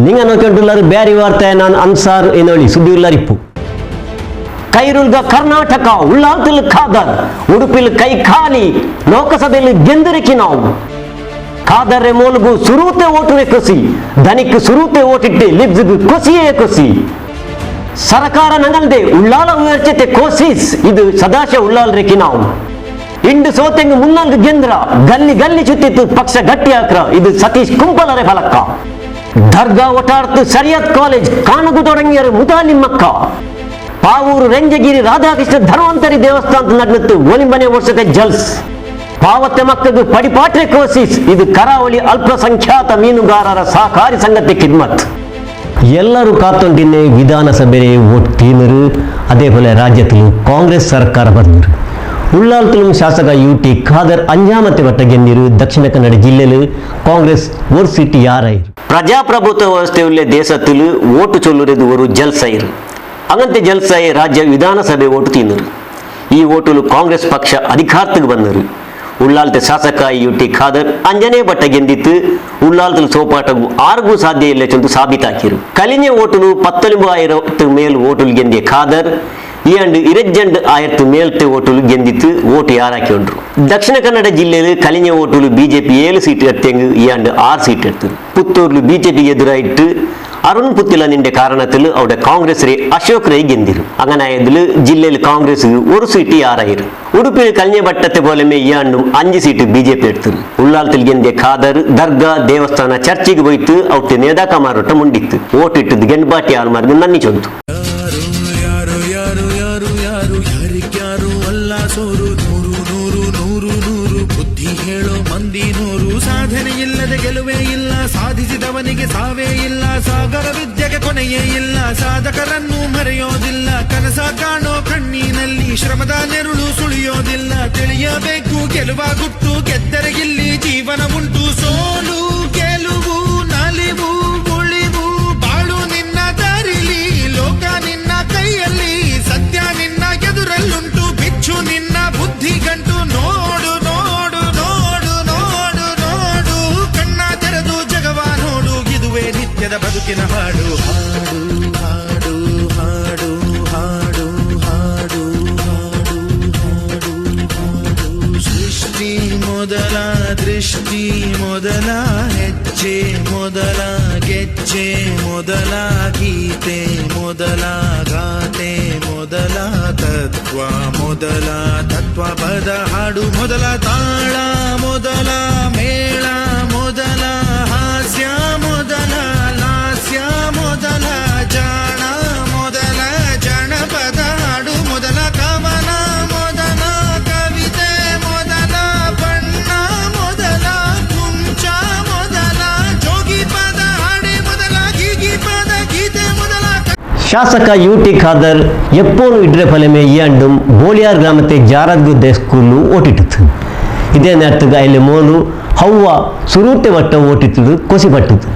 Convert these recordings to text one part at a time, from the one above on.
ನಿಂಗ ನೋಕೊಂಡುಲ್ಲರು ಬ್ಯಾರಿ ವಾರ್ತೆ ನಾನು ಅನ್ಸಾರ್ ಏನೋಳಿ ಸುದ್ದಿ ಉಲ್ಲರಿಪ್ಪು. ಕೈರುಲ್ಗ ಕರ್ನಾಟಕ ಉಳ್ಳಾಲ್ತಿಲ್ ಖಾದರ್ ಉಡುಪಿಲ್ ಕೈ ಖಾಲಿ ಲೋಕಸಭೆಯಲ್ಲಿ ಗೆಂದಿರಿಕಿ ನಾವು ಖಾದರ್ರೆ ಮೋಲ್ಗು ಸುರೂತೆ ಓಟುವೆ ಕೊಸಿ ಧನಿಕ್ ಸುರೂತೆ ಓಟಿಟ್ಟೆ ಲಿಬ್ಸ್ಗ್ ಕೊಸಿಯೇ ಕೊಸಿ ಸರಕಾರ ನಂಗಲ್ದೆ ಉಳ್ಳಾಲ ಉಯರ್ಚತೆ ಕೋಸಿಸ್ ಇದು ಸದಾಶ ಉಳ್ಳಾಲ್ ರೆಕ್ಕಿ ನಾವು ಇಂಡು ಸೋತೆಂಗ್ ಮುನ್ನಾಲ್ಗು ಗೆಂದ್ರ ಗಲ್ಲಿ ಗಲ್ಲಿ ಚುತ್ತಿತ್ತು ಪಕ್ಷ ಗಟ್ಟಿ ಹಾಕ್ರ ಇದು ಸತೀಶ್ ಕುಂಪಲರೆ ಫಲಕ್ಕ ದರ್ಗಾ ಒಟಾರ್ತು ಸರಿಯತ್ ಕಾಲೇಜ್ ಕಾಣಗು ತೊಡಗಿಯರು ಮುತಾಲಿಮ್ಮಕ್ಕ ಪಾವೂರು ರೆಂಜಗಿರಿ ರಾಧಾಕೃಷ್ಣ ಧನ್ವಂತರಿ ದೇವಸ್ಥಾನ ನಡ್ನತ್ತು ಒಲಿಂಬನೆ ವರ್ಷದ ಜಲ್ಸ್ ಪಾವತ್ತೆ ಮಕ್ಕಳು ಪಡಿಪಾಟ್ರೆ ಕೋಸಿಸ್ ಇದು ಕರಾವಳಿ ಅಲ್ಪಸಂಖ್ಯಾತ ಮೀನುಗಾರರ ಸಹಕಾರಿ ಸಂಘತೆ ಕಿದ್ಮತ್. ಎಲ್ಲರೂ ಕಾತ್ತೊಂಡಿನ್ನೆ ವಿಧಾನಸಭೆ ಓಟ್ ತೀನರು ಅದೇ ಪೋಲೆ ರಾಜ್ಯದಲ್ಲಿ ಕಾಂಗ್ರೆಸ್ ಸರ್ಕಾರ ಬಂದರು. ಉಳ್ಳಾಲ್ತುಲುಂ ಶಾಸಕ ಯು ಟಿ ಖಾದರ್ ಅಂಜಾಮತೆ ವಟ್ಟ ಗೆಂದಿರು. ದಕ್ಷಿಣ ಕನ್ನಡ ಜಿಲ್ಲೆಲು ಕಾಂಗ್ರೆಸ್ ஒரு ಸೀಟ್ ಯಾರಾಯಿರು. ಪ್ರಜಾಪ್ರಭುತ್ವ ವ್ಯವಸ್ಥೆಯುಳ್ಳ ದೇಶത്തിൽ ಓಟು ಚೊಲ್ಲುರೆದು ஒரு ಜಲ್ಸೈರು ಅಂಗಂತೆ ಜಲ್ಸಾಯಿ ರಾಜ್ಯ ವಿಧಾನಸಭೆ ಓಟು ತಿಂದರು. ಈ ಓಟುಲು ಕಾಂಗ್ರೆಸ್ ಪಕ್ಷ ಅಧಿಕಾರಕ್ಕೆ ಬಂದರು. ಉಳ್ಳಾಲ್ತೆ ಶಾಸಕ ಯು ಟಿ ಖಾದರ್ ಅಂಜನೇ ಭಟ್ಟ ಗೆಂದಿತ್ತು. ಉಳ್ಳಾಲ್ತಲು ಸೋಪಾಟಗೂ ಆರ್ಗೂ ಸಾಧ್ಯ ಇಲ್ಲ ಚೊಂದು ಸಾಬೀತಾಕಿರು. ಕಲಿഞ്ഞ ಓಟುಲು 19,000 ಮೇಲ್ ಓಟುಲು ಗೆಂದಿಯ ಖಾದರ್ ಈ ಅಂಡು ಇರಜ್ಜಂಡು ಆಯಿರತ್ತು ಮೇಲ್ತೆ ಓಟುಲು ಗೆಂದಿತ್ತು ಓಟು ಯಾರಾಕಿ ಉಂಡ್ರು. ದಕ್ಷಿಣ ಕನ್ನಡ ಜಿಲ್ಲೆಯಲ್ಲಿ ಕಲಿഞ്ഞ ಓಟುಲು ಬಿಜೆಪಿ 7 ಸೀಟ್ ಎತ್ತೆಂಗು ಈ ಆಂಡು 6 ಸೀಟ್ ಎತ್ತು. ಪುತ್ತೂರ್ಲು ಬಿಜೆಪಿ ಎದುರಾಯಿಟ್ಟು ಅರುಣ್ ಪುತ್ತಿಲ ನಿಂಡೆ ಕಾರಣത്തിൽ അവിടെ ಕಾಂಗ್ರೆಸ್ ರೇ ಅಶೋಕ್ ರೈ ಗೆಂದಿರು. അങ്ങനായതിൽ ജില്ലയിൽ കോൺഗ്രസ് ഒരു സീറ്റ് ആറായിരു. ഉടുപ്പിൽ കഴിഞ്ഞ വട്ടത്തെ പോലെ ഈ ആണ്ടും 5 സീറ്റ് ബിജെപി എടുത്തു. ഉള്ളാളത്തിൽ ಗೆಂದಿಯ ಖಾದರ್ ದರ್ಗಾ ದೇವಸ್ಥಾನ ಚರ್ಚಿಗೆ ಹೋಯ್ತು ಅವತ್ತೆ ನೇದಾಕಮಾರೊಟ್ಟ ಮುಂಡಿತ್ತು ಓಟಿಟ್ಟದ್ದು ಗೆಂಡ್ಬಾಟಿ ಆಲ್ಮಾರ್ಗೆ ನನ್ನಿ ಚೊಂತು. ಯಾರು ಯಾರು ಯಾರು ಯಾರು ಯಾರಿಗ್ಯಾರು ಅಲ್ಲ ಸೋರು ನೂರು ನೂರು ನೂರು ನೂರು ಬುದ್ಧಿ ಹೇಳೋ ಮಂದಿ ನೂರು. ಸಾಧನೆ ಇಲ್ಲದೆ ಗೆಲುವೇ ಇಲ್ಲ, ಸಾಧಿಸಿದವನಿಗೆ ಸಾವೇ ಇಲ್ಲ, ಸಾಗರ ವಿದ್ಯೆಗೆ ಕೊನೆಯೇ ಇಲ್ಲ, ಸಾಧಕರನ್ನು ಮರೆಯೋದಿಲ್ಲ, ಕನಸ ಕಾಣೋ ಕಣ್ಣಿನಲ್ಲಿ ಶ್ರಮದ ನೆರಳು ಸುಳಿಯೋದಿಲ್ಲ. ತಿಳಿಯಬೇಕು ಗೆಲುವ ಗುಟ್ಟು, ಗೆದ್ದರೆ ಇಲ್ಲಿ ಜೀವನ ಉಂಟು. ಸೋಲು ಗೆಲುವು ನಲಿವು ಉಳಿವು ಬಾಳು ನಿನ್ನ ದಾರಿಲಿ, ಲೋಕ ನಿನ್ನ ಕೈಯಲ್ಲಿ, ಸತ್ಯ ನಿನ್ನ ಎದುರಲ್ಲುಂಟು, ಬಿಚ್ಚು ನಿನ್ನ ಬುದ್ಧಿ ಗಂಟು. ನೋಡು ನೋಡು ನೋಡು ನೋಡು ನೋಡು, ಕಣ್ಣ ತೆರೆದು ಜಗವ ನೋಡು, ಇದುವೇ ನಿತ್ಯದ ಬದುಕಿನ ಹಾಡು. ಹಾಡು ಹಾಡು ಹಾಡು ಹಾಡು ಹಾಡು ಹಾಡು ಹಾಡು ಹಾಡು. ಸೃಷ್ಟಿ ಮೊದಲ ದೃಷ್ಟಿ ಮೊದಲ ಹೆಜ್ಜೆ ಮೊದಲ ಗೆಜ್ಜೆ ಮೊದಲ ಗೀತೆ ಮೊದಲ ಗಾತೆ ಮೊದಲ ತತ್ವ ಮೊದಲ ತತ್ವ ಪದ ಹಾಡು ಮೊದಲ ತಾಳ ಮೊದಲ ಮೇಳ ಮೊದಲ ಹಾಸ್ಯ ಮೊದಲ ಲಾಸ್ಯ ಮೊದಲ ಜಾಣ ಮೊದಲ ಜನಪದ ಹಾಡು ಮೊದಲ ಕವನ ಮೊದಲ ಕವಿತೆ ಮೊದಲ ಬಣ್ಣ ಮೊದಲ ಕುಂಚ ಮೊದಲ ಜೋಗಿ ಪದ ಹಾಡೆ ಮೊದಲ ಗೀಗಿ ಪದ ಗೀತೆ ಮೊದಲ. ಶಾಸಕ ಯು ಟಿ ಖಾದರ್ ಎಪ್ಪೋನು ಇಡ್ರೆ ಫಲಮೆ ಈ ಅಂಡುಂ ಬೋಳಿಯಾರ್ ಗ್ರಾಮത്തെ ಜಾರದ್ಗುದ್ದೆ ಸ್ಕೂಲು ಓಟಿಟ್ಟಿತ್ತು. ಇದೇ ನೇರத்துக்கு ಅಯಿಲೆ ಮೋಲು ಹವ್ವ ಸುರೂತೆ ವಟ್ಟ ಓಟಿತ್ತು ಕೊಸಿ ಪಟ್ಟಿತ್ತು.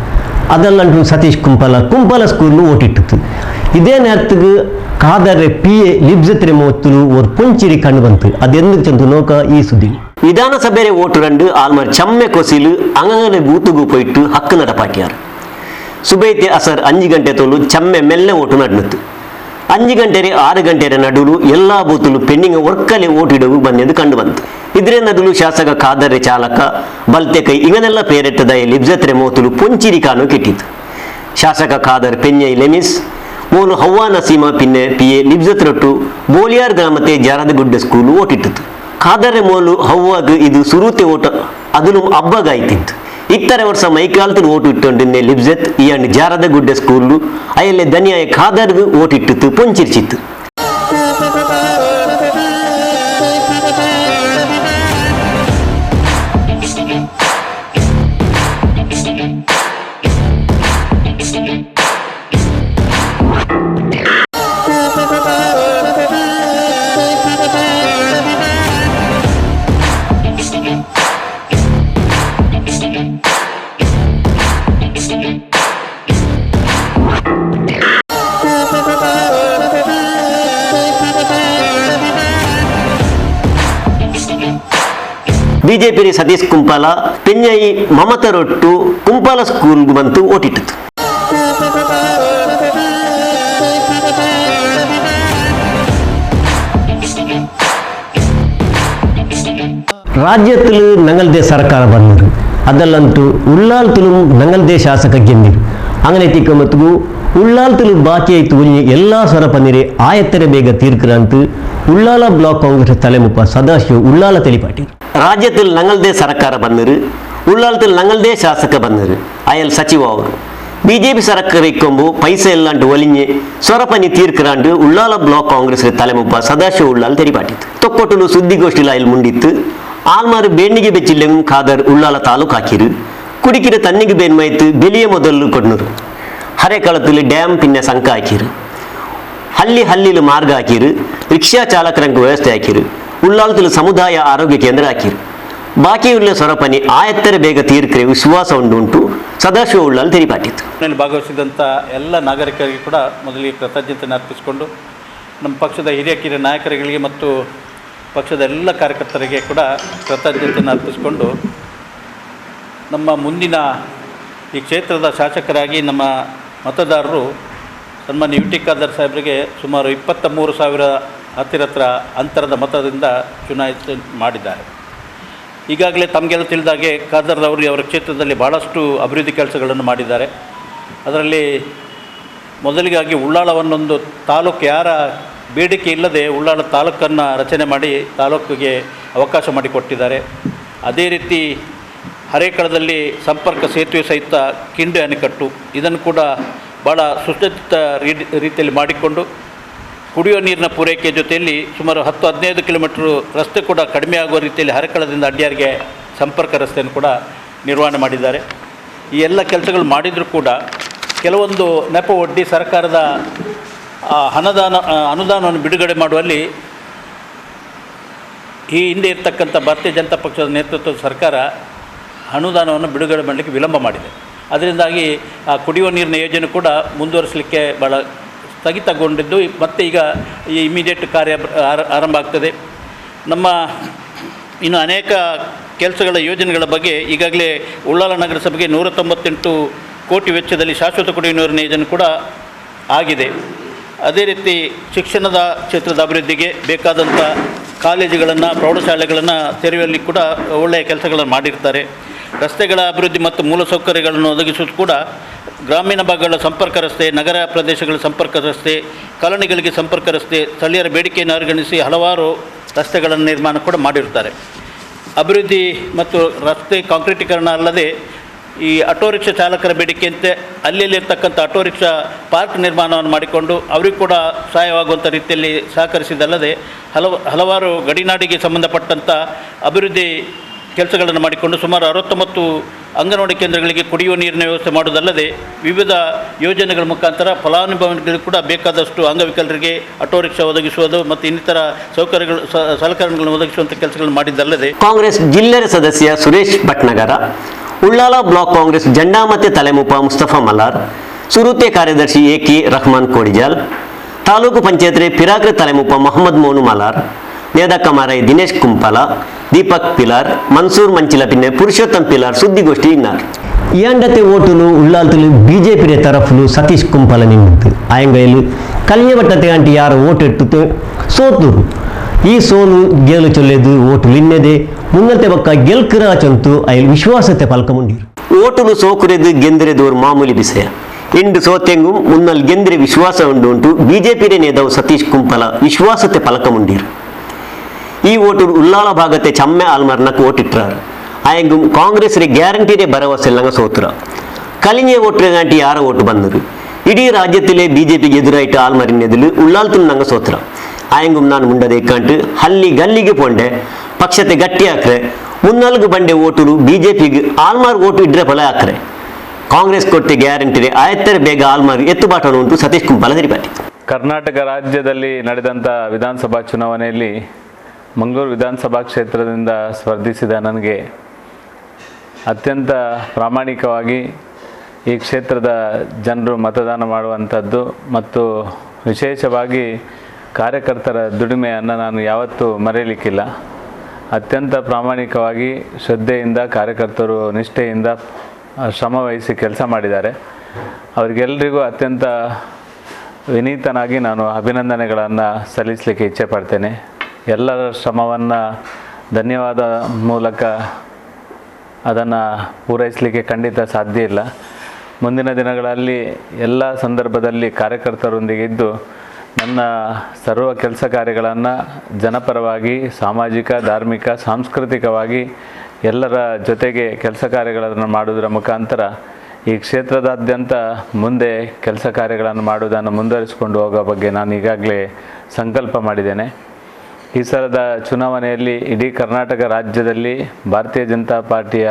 ಅದಲ್ಲಂಟು ಸತೀಶ್ ಕುಂಪಲ ಕುಂಪಲ ಸ್ಕೂಲು ಓಟಿಟ್ಟಿತ್ತು. ಇದೇ ನೇರத்துக்கு ಖಾದರ್ ಪಿ ಎ ಲಿಬ್ಜತ್ರೆ ಮೋತ್ತುಲು ஒரு ಪುಂಚಿರಿ ಕಂಡು ಬಂತು. ಅದೆಂದು ಚಂತು ನೋಕ ಈ ಸುದ್ದಿ. ವಿಧಾನಸಭೆ ಓಟು ರಂಡು ಆಲ್ಮರ್ ಚಮ್ಮೆ ಕೊಸಿಲು ಅಂಗನೆ ಬೂತುಗು ಪೋಯಿಟ್ಟು ಹಕ್ಕು ನಡಪಾಟಿಯಾರು. ಸುಬೈತೆ ಅಸರ್ 5 ಗಂಟೆ ತೋಲು ಚಮ್ಮೆ ಮೆಲ್ಲೆ ಓಟು ನಡ್ನತ್ತು. 5 ಗಂಟೆ 6 ಗಂಟೆ ನಡುಲು ಎಲ್ಲಾ ಬೂತುಲು ಪೆಂಡಿಂಗ್ ಒರ್ಕಲೆ ಓಟು ಇಡವು ಬಂದೆಂದು ಕಂಡು ಬಂತು. ಇದ್ರೆ ನಡುಲು ಶಾಸಕ ಖಾದರ್ ಚಾಲಕ ಬಲ್ತೆ ಕೈ ಇಂಗನೆಲ್ಲ ಪೇರೆಟ್ಟದ ಲಿಬ್ಜತ್ರೆ ಮೋತುಲು ಪೊಂಚಿರಿ ಕಾನು ಕೆಟ್ಟಿತು. ಶಾಸಕ ಖಾದರ್ ಪೆನ್ಯೈ ಲೆಮಿಸ್ ಮೋಲು ಹವ್ವಾ ನಸೀಮಾ ಪಿನ್ನೆ ಪಿ ಎ ಲಿಬ್ಜತ್ರೊಟ್ಟು ಬೋಲಿಯಾರ್ ಗ್ರಾಮತೆ ಜಾರದಗುಡ್ಡೆ ಸ್ಕೂಲು ಓಟಿಟ್ಟಿತು. ಖಾದರ್ ಮೋಲು ಹವ್ವಾಗ ಇದು ಸುರೂತೆ ಓಟ ಅದನ್ನು ಹಬ್ಬಗಾಯ್ತಿತ್ತು. ಇತ್ತರೆ ವರ್ಷ ಮೈಕಾಲ್ತು ಓಟು ಇಟ್ಟೊಂಡಿನ್ನೆ ಲಿಬ್ಜೆತ್ ಈ ಅಣ್ಣು ಜಾರದ ಗುಡ್ಡೆ ಸ್ಕೂಲು ಅಯಲ್ಲೆ ದನಿಯಾಯ ಖಾದರ್ಗು ಓಟಿಟ್ಟಿತ್ತು ಪೊಂಚಿರ್ಚಿತ್ತು. ಬಿಜೆಪಿ ಸತೀಶ್ ಕುಂಪಾಲ ಪೆನ್ಯಾಯಿ ಮಮತ ರೊಟ್ಟು ಕುಂಪಾಲ ಸ್ಕೂಲ್ ಬಂತು ಓಟಿಟ್ಟಿತ್ತು. ರಾಜ್ಯത്തിൽ ഞങ്ങളുടെ സർക്കാർ വന്നത് ಅದಲ್ಲಂತೂ ಉಳ್ಳಾಲ್ತಿಲು ನಂಗಲ್ದೇ ಶಾಸಕ ಗೆಂದಿರು. അങ്ങനെ ತಿಕ್ಕಮತ್ತಿಗೂ ಉಳ್ಳಾಲ್ತಿಲು ಬಾಕಿ ಆಯ್ತು ಉഞ്ഞಿ ಎಲ್ಲ ಸ್ವರಪನಿರೆ ಆಯತ್ತರ ಬೇಗ ತೀರ್ಕ್ರಾಂತು ಉಳ್ಳಾಲ ಬ್ಲಾಕ್ ಕಾಂಗ್ರೆಸ್ ತಲೆಮುಪ್ಪ ಸದಾಶಿವ ಉಳ್ಳಾಲ ತಿಳಿಪಾಟಿ. ರಾಜ್ಯത്തിൽ ഞങ്ങളുടെ ಸರ್ಕಾರ ಬಂದರು, ಉಳ್ಳಾಲ್ತಿಲ್ ഞങ്ങളുടെ ಶಾಸಕ ಬಂದರು, ಅಯಲ್ ಸಚಿವ ಅವರು ಬಿಜೆಪಿ ಸರ್ಕಾರ ಇಕ್ಕೊಂಬು ಪೈಸೆ ಇಲ್ಲಾಂಟು ಒಲಿഞ്ഞ് ಸ್ವರಪನಿ ತೀರ್ಕ್ರಾಂಡು ಉಳ್ಳಾಲ ಬ್ಲಾಕ್ ಕಾಂಗ್ರೆಸ್ ತಲೆಮುಪ್ಪ ಸದಾಶಿವ ಉಳ್ಳಾಲ್ ತೆರಿಪಾಟಿತ್ತು. ತೊಕ್ಕೊಟ್ಟಲು ಸುದ್ದಿಗೋಷ್ಠಿಲ ಇಲ್ಲಿ ಮುಂಡಿತ್ತು. ಆಲ್ಮಾರು ಬೇಣಿಗೆ ಬೆಚ್ಚಿಲ್ಲೆಂ ಖಾದರ್ ಉಳ್ಳಾಲ ತಾಲೂಕು ಹಾಕಿರು. ಕುಡಿಕಿರ ತನ್ನಿಗೆ ಬೇನ್ಮೈತು ಬೆಲಿಯ ಮೊದಲು ಕೊಡ್ನರು. ಹರೆಕಳದಲ್ಲಿ ಡ್ಯಾಮ್ ಪಿನ್ನೆ ಸಂಕ ಹಾಕಿರು. ಹಲ್ಲಿ ಹಲ್ಲಿಲು ಮಾರ್ಗ ಹಾಕಿರು. ರಿಕ್ಷಾ ಚಾಲಕರಂಗ ವ್ಯವಸ್ಥೆ ಹಾಕಿರು. ಉಳ್ಳಾಲದಲ್ಲಿ ಸಮುದಾಯ ಆರೋಗ್ಯ ಕೇಂದ್ರ ಹಾಕಿರು. ಬಾಕಿ ಉಳ್ಳ ಸೊರಪನಿ ಆಯತ್ತರ ಬೇಗ ತೀರ್ಕ್ರೆ ವಿಶ್ವಾಸ ಉಂಟು ಉಂಟು ಸದಾಶಿವ ಉಳ್ಳಾಲ್ ತೆರಿಪಾಟಿತ್ತು. ಭಾಗವಹಿಸಿದಂಥ ಎಲ್ಲ ನಾಗರಿಕರಿಗೆ ಕೂಡ ಮೊದಲಿಗೆ ಕೃತಜ್ಞತೆಯನ್ನು ಅರ್ಪಿಸಿಕೊಂಡು ನಮ್ಮ ಪಕ್ಷದ ಹಿರಿಯ ಕಿರಿಯ ನಾಯಕರುಗಳಿಗೆ ಮತ್ತು ಪಕ್ಷದ ಎಲ್ಲ ಕಾರ್ಯಕರ್ತರಿಗೆ ಕೂಡ ಕೃತಜ್ಞತೆಯನ್ನು ಅರ್ಪಿಸಿಕೊಂಡು ನಮ್ಮ ಮುಂದಿನ ಈ ಕ್ಷೇತ್ರದ ಶಾಸಕರಾಗಿ ನಮ್ಮ ಮತದಾರರು ಸನ್ಮಾನ್ಯ ಯು ಟಿ ಖಾದರ್ ಸಾಹೇಬರಿಗೆ ಸುಮಾರು 23,000 ಹತ್ತಿರತ್ರ ಅಂತರದ ಮತದಿಂದ ಚುನಾಯಿತ ಮಾಡಿದ್ದಾರೆ. ಈಗಾಗಲೇ ತಮಗೆಲ್ಲ ತಿಳಿದಾಗೆ ಖಾದರ್ ಅವರು ಅವರ ಕ್ಷೇತ್ರದಲ್ಲಿ ಭಾಳಷ್ಟು ಅಭಿವೃದ್ಧಿ ಕೆಲಸಗಳನ್ನು ಮಾಡಿದ್ದಾರೆ. ಅದರಲ್ಲಿ ಮೊದಲಿಗಾಗಿ ಉಳ್ಳಾಳವನ್ನೊಂದು ತಾಲೂಕು ಯಾರ ಬೇಡಿಕೆ ಇಲ್ಲದೆ ಉಳ್ಳಾಳ ತಾಲೂಕನ್ನು ರಚನೆ ಮಾಡಿ ತಾಲೂಕಿಗೆ ಅವಕಾಶ ಮಾಡಿಕೊಟ್ಟಿದ್ದಾರೆ. ಅದೇ ರೀತಿ ಹರೇಕಳದಲ್ಲಿ ಸಂಪರ್ಕ ಸೇತುವೆ ಸಹಿತ ಕಿಂಡಿ ಅಣೆಕಟ್ಟು ಇದನ್ನು ಕೂಡ ಭಾಳ ಸುಸಜ್ಜಿತ ರೀತಿಯಲ್ಲಿ ಮಾಡಿಕೊಂಡು ಕುಡಿಯುವ ನೀರಿನ ಪೂರೈಕೆ ಜೊತೆಯಲ್ಲಿ ಸುಮಾರು 10-15 ಕಿಲೋಮೀಟ್ರು ರಸ್ತೆ ಕೂಡ ಕಡಿಮೆ ಆಗುವ ರೀತಿಯಲ್ಲಿ ಹರೇಕಳದಿಂದ ಅಡ್ಯಾರಿಗೆ ಸಂಪರ್ಕ ರಸ್ತೆಯನ್ನು ಕೂಡ ನಿರ್ವಹಣೆ ಮಾಡಿದ್ದಾರೆ. ಈ ಎಲ್ಲ ಕೆಲಸಗಳು ಮಾಡಿದರೂ ಕೂಡ ಕೆಲವೊಂದು ನೆಪ ಒಡ್ಡಿ ಸರ್ಕಾರದ ಅನುದಾನವನ್ನು ಬಿಡುಗಡೆ ಮಾಡುವಲ್ಲಿ ಈ ಹಿಂದೆ ಇರ್ತಕ್ಕಂಥ ಭಾರತೀಯ ಜನತಾ ಪಕ್ಷದ ನೇತೃತ್ವದ ಸರ್ಕಾರ ಅನುದಾನವನ್ನು ಬಿಡುಗಡೆ ಮಾಡಲಿಕ್ಕೆ ವಿಳಂಬ ಮಾಡಿದೆ. ಅದರಿಂದಾಗಿ ಆ ಕುಡಿಯುವ ನೀರಿನ ಯೋಜನೆ ಕೂಡ ಮುಂದುವರಿಸಲಿಕ್ಕೆ ಭಾಳ ಸ್ಥಗಿತಗೊಂಡಿದ್ದು ಮತ್ತು ಈಗ ಈ ಇಮಿಡಿಯೇಟ್ ಕಾರ್ಯ ಆರಂಭ ಆಗ್ತದೆ. ನಮ್ಮ ಇನ್ನು ಅನೇಕ ಕೆಲಸಗಳ ಯೋಜನೆಗಳ ಬಗ್ಗೆ ಈಗಾಗಲೇ ಉಳ್ಳಾಲ ನಗರಸಭೆಗೆ 198 ಕೋಟಿ ವೆಚ್ಚದಲ್ಲಿ ಶಾಶ್ವತ ಕುಡಿಯುವ ನೀರಿನ ಯೋಜನೆ ಕೂಡ ಆಗಿದೆ. ಅದೇ ರೀತಿ ಶಿಕ್ಷಣದ ಕ್ಷೇತ್ರದ ಅಭಿವೃದ್ಧಿಗೆ ಬೇಕಾದಂಥ ಕಾಲೇಜುಗಳನ್ನು, ಪ್ರೌಢಶಾಲೆಗಳನ್ನು ತೆರೆಯುವಲ್ಲಿ ಕೂಡ ಒಳ್ಳೆಯ ಕೆಲಸಗಳನ್ನು ಮಾಡಿರ್ತಾರೆ. ರಸ್ತೆಗಳ ಅಭಿವೃದ್ಧಿ ಮತ್ತು ಮೂಲಸೌಕರ್ಯಗಳನ್ನು ಒದಗಿಸುವುದು ಕೂಡ ಗ್ರಾಮೀಣ ಭಾಗಗಳ ಸಂಪರ್ಕ ರಸ್ತೆ, ನಗರ ಪ್ರದೇಶಗಳ ಸಂಪರ್ಕ ರಸ್ತೆ, ಕಾಲೋನಿಗಳಿಗೆ ಸಂಪರ್ಕ ರಸ್ತೆ, ಸ್ಥಳೀಯರ ಬೇಡಿಕೆಯನ್ನು ಪರಿಗಣಿಸಿ ಹಲವಾರು ರಸ್ತೆಗಳನ್ನು ನಿರ್ಮಾಣ ಕೂಡ ಮಾಡಿರ್ತಾರೆ. ಅಭಿವೃದ್ಧಿ ಮತ್ತು ರಸ್ತೆ ಕಾಂಕ್ರೀಟೀಕರಣ ಅಲ್ಲದೆ ಈ ಆಟೋ ರಿಕ್ಷಾ ಚಾಲಕರ ಬೇಡಿಕೆಯಂತೆ ಅಲ್ಲಿರ್ತಕ್ಕಂಥ auto rickshaw park ನಿರ್ಮಾಣವನ್ನು ಮಾಡಿಕೊಂಡು ಅವರಿಗೂ ಕೂಡ ಸಹಾಯವಾಗುವಂಥ ರೀತಿಯಲ್ಲಿ ಸಹಕರಿಸಿದಲ್ಲದೆ ಹಲವಾರು ಗಡಿನಾಡಿಗೆ ಸಂಬಂಧಪಟ್ಟಂಥ ಅಭಿವೃದ್ಧಿ ಕೆಲಸಗಳನ್ನು ಮಾಡಿಕೊಂಡು ಸುಮಾರು 69 ಅಂಗನವಾಡಿ ಕೇಂದ್ರಗಳಿಗೆ ಕುಡಿಯುವ ನೀರಿನ ವ್ಯವಸ್ಥೆ ಮಾಡುವುದಲ್ಲದೆ ವಿವಿಧ ಯೋಜನೆಗಳ ಮುಖಾಂತರ ಫಲಾನುಭವಿಗಳಿಗೆ ಕೂಡ ಬೇಕಾದಷ್ಟು ಅಂಗವಿಕಲರಿಗೆ ಆಟೋ ರಿಕ್ಷಾ ಒದಗಿಸುವುದು ಮತ್ತು ಇನ್ನಿತರ ಸೌಕರ್ಯಗಳು ಸಲಕರಣೆಗಳನ್ನು ಒದಗಿಸುವಂಥ ಕೆಲಸಗಳನ್ನು ಮಾಡಿದ್ದಲ್ಲದೆ ಕಾಂಗ್ರೆಸ್ ಜಿಲ್ಲೆಯ ಸದಸ್ಯ ಸುರೇಶ್ ಭಟ್ನಗರ, ಉಳ್ಳಾಲ ಬ್ಲಾಕ್ ಕಾಂಗ್ರೆಸ್ ಜೆಂಡಾ ಮತ್ತೆ ತಲೆಮುಪ ಮುಸ್ತಫಾ ಮಲಾರ್, ಸುರೂತೆ ಕಾರ್ಯದರ್ಶಿ ಎ ಕೆ ರಹಮಾನ್ ಕೋಡಿಜಾಲ್, ತಾಲೂಕು ಪಂಚಾಯತ್ ಪಿರಾಕ್ರೆ ತಲೆಮುಪ ಮೊಹಮ್ಮದ್ ಮೋನು ಮಲಾರ್, ನೇದಕ್ಕ ಮಾರೈ ದಿನೇಶ್ ಕುಂಪಲ, ದೀಪಕ್ ಪಿಲಾರ್, ಮನ್ಸೂರ್ ಮಂಚಿಲ ಪಿನ್ನೆ ಪುರುಷೋತ್ತಮ್ ಪಿಲಾರ್ ಸುದ್ದಿಗೋಷ್ಠಿ ಇನ್ನಾರ್. ಇಯಾಂಡತೆ ಓಟುಲು ಉಳ್ಳಾಲ್ತಲು ಬಿಜೆಪಿ ತರಫುಲು ಸತೀಶ್ ಕುಂಪಲ ನಿಂತು ಆಯಂಗೈಲು ಕಲ್ಯಬಟ್ಟತೆ ಅಂಟಿ ಯಾರು ಓಟು ಇಟ್ಟು ಸೋತೂರು. ಈ ಸೋಲು ಗೇಲು ಚೊಲ್ಲೆದು ಓಟುಲು ಇನ್ನೆದೆ ಮುನ್ನತೆ ಬಕ್ಕ ಗೆಲ್ಕರಾಚಂತು ಐಲ್ ವಿಶ್ವಾಸತೆ ಪಲ್ಕ ಮುಂಡಿರು. ಓಟುಲು ಸೋಕುರೆದು ಗೆಂದಿರೆದು ಮಾಮೂಲಿ ವಿಷಯ. ಇಂಡು ಸೋತೆಂಗು ಮುನ್ನಲ್ ಗೆಂದಿರೆ ವಿಶ್ವಾಸ ಉಂಡು ಉಂಟು ಬಿಜೆಪಿ ನೇದವು ಸತೀಶ್ ಕುಂಪಲ ವಿಶ್ವಾಸತೆ ಪಲಕ ಮುಂಡಿರು. ಈ ಓಟು ಉಲ್ಲಾಲ ಭಾಗತೆ ಚಮ್ಮೆ ಆಲ್ಮರ್ನಕ್ಕೆ ಓಟಿಟ್ರಾರು. ಆಯಂಗು ಕಾಂಗ್ರೆಸ್ ರೇ ಗ್ಯಾರಂಟಿರೇ ಭರವಸೆ ಇಲ್ಲಂಗ ಸೋತುರ. ಕಲಿഞ്ഞ ಓಟು ಯಾರ ಓಟು ಬಂದರು ಇಡೀ ರಾಜ್ಯത്തിലെ ಬಿಜೆಪಿಗೆ ಎದುರಾಯಿಟ್ಟು ಆಲ್ಮರಿನೆದಿಲು ಉಳ್ಳಾಲ್ತು ನಂಗ ಸೋತುರ. ಆಯಂಗು ನಾನು ಮುಂಡದೆ ಕಂಟು ಹಲ್ಲಿ ಗಲ್ಲಿಗೆ ಪೊಂಡೆ ಪಕ್ಷತೆ ಗಟ್ಟಿ ಹಾಕ್ರೆ ಮುನ್ನಾಲ್ಗು ಬಂಡೆ ಓಟುಲು ಬಿಜೆಪಿಗೆ ಆಲ್ಮಾರ್ ಓಟು ಇಡ್ರೆ ಫಲ ಹಾಕ್ರೆ ಕಾಂಗ್ರೆಸ್ ಕೊಟ್ಟೆ ಗ್ಯಾರಂಟಿರೇ ಆಯತ್ತರ ಬೇಗ ಆಲ್ಮಾರ್ ಎತ್ತುಬಾಟನು ಉಂಟು ಸತೀಶ್ ಕುಂಪಲ ತಿಳಿಪಾಟಿ. ಕರ್ನಾಟಕ ರಾಜ್ಯದಲ್ಲಿ ನಡೆದಂಥ ವಿಧಾನಸಭಾ ಚುನಾವಣೆಯಲ್ಲಿ ಮಂಗಳೂರು ವಿಧಾನಸಭಾ ಕ್ಷೇತ್ರದಿಂದ ಸ್ಪರ್ಧಿಸಿದ ನನಗೆ ಅತ್ಯಂತ ಪ್ರಾಮಾಣಿಕವಾಗಿ ಈ ಕ್ಷೇತ್ರದ ಜನರು ಮತದಾನ ಮಾಡುವಂಥದ್ದು ಮತ್ತು ವಿಶೇಷವಾಗಿ ಕಾರ್ಯಕರ್ತರ ದುಡಿಮೆಯನ್ನು ನಾನು ಯಾವತ್ತೂ ಮರೆಯಲಿಕ್ಕಿಲ್ಲ. ಅತ್ಯಂತ ಪ್ರಾಮಾಣಿಕವಾಗಿ ಶ್ರದ್ಧೆಯಿಂದ ಕಾರ್ಯಕರ್ತರು ನಿಷ್ಠೆಯಿಂದ ಶ್ರಮವಹಿಸಿ ಕೆಲಸ ಮಾಡಿದ್ದಾರೆ. ಅವರಿಗೆಲ್ಲರಿಗೂ ಅತ್ಯಂತ ವಿನೀತನಾಗಿ ನಾನು ಅಭಿನಂದನೆಗಳನ್ನು ಸಲ್ಲಿಸಲಿಕ್ಕೆ ಇಚ್ಛೆ ಪಡ್ತೇನೆ. ಎಲ್ಲರ ಶ್ರಮವನ್ನು ಧನ್ಯವಾದ ಮೂಲಕ ಅದನ್ನು ಪೂರೈಸಲಿಕ್ಕೆ ಖಂಡಿತ ಸಾಧ್ಯ ಇಲ್ಲ. ಮುಂದಿನ ದಿನಗಳಲ್ಲಿ ಎಲ್ಲ ಸಂದರ್ಭದಲ್ಲಿ ಕಾರ್ಯಕರ್ತರೊಂದಿಗೆ ಇದ್ದು ನನ್ನ ಸರ್ವ ಕೆಲಸ ಕಾರ್ಯಗಳನ್ನು ಜನಪರವಾಗಿ, ಸಾಮಾಜಿಕ, ಧಾರ್ಮಿಕ, ಸಾಂಸ್ಕೃತಿಕವಾಗಿ ಎಲ್ಲರ ಜೊತೆಗೆ ಕೆಲಸ ಕಾರ್ಯಗಳನ್ನು ಮಾಡುವುದರ ಮುಖಾಂತರ ಈ ಕ್ಷೇತ್ರದಾದ್ಯಂತ ಮುಂದೆ ಕೆಲಸ ಕಾರ್ಯಗಳನ್ನು ಮಾಡುವುದನ್ನು ಮುಂದುವರಿಸಿಕೊಂಡು ಹೋಗೋ ಬಗ್ಗೆ ನಾನು ಈಗಾಗಲೇ ಸಂಕಲ್ಪ ಮಾಡಿದ್ದೇನೆ. ಈ ಸಲದ ಚುನಾವಣೆಯಲ್ಲಿ ಇಡೀ ಕರ್ನಾಟಕ ರಾಜ್ಯದಲ್ಲಿ ಭಾರತೀಯ ಜನತಾ ಪಾರ್ಟಿಯ